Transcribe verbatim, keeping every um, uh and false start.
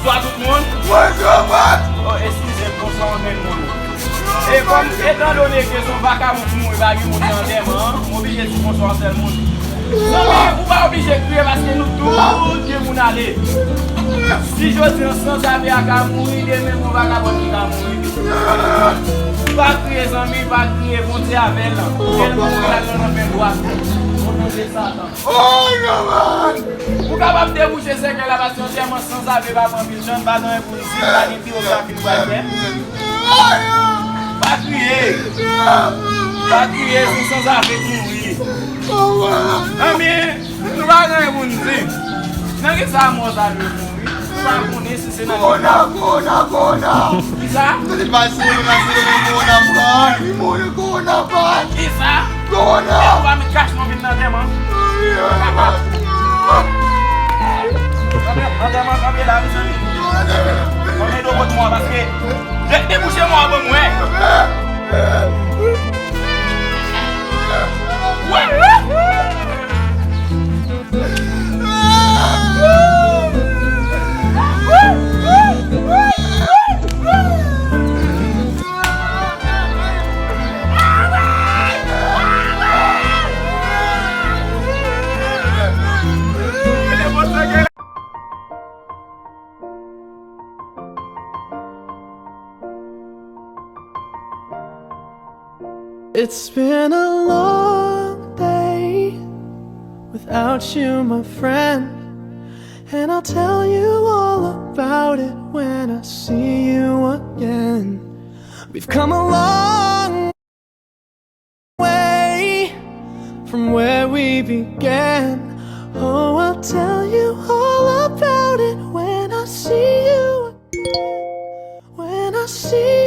Bonswa tout moun. Bonswa, Pat. Oh, eskize m, bonswa yon sèl moun. E kòm, etan done ke se yon vakabon ki mouri, pa gen moun nan antèman an, m oblije di bonswa yon sèl moun. Zanmi, ou pa oblije kriye paske nou tout gen moun ale. Si jodi an Sanzave a ka mouri, demen gon vakabon ki ka mouri. Pa kriye, zanmi, pa kriye, Bondye avè l. Kè l mouri la nan men dwat. O non de Satan. Oh, non, man. Ou kapab debouche sèkèy la paske antèman Sanzave pa pran anpil tan, pa gen anyen pou li di, pa gen biwografi li pral fè. Pa kriye. Pa kriye, se Sanzave ki mouri. Anben, nou pa gen anyen pou n di. Nan ki sa mò sa dwe mouri? Nou pa konnen si se nan ki sa. Kòwona, kòwona, kòwona. Kisa? Tande pase, pase, kòwona pran. Li mouri, kòwona pran. Kisa? Kòwona. E ou pa met kach nou vin nan antèman. Antèman kanpe la, mezanmi. Konbyen dlo pot mò paske debouche mò a ban m wè. It's been a long day without you, my friend. And I'll tell you all about it when I see you again. We've come a long way from where we began. Oh, I'll tell you all about it when I see you again. When I see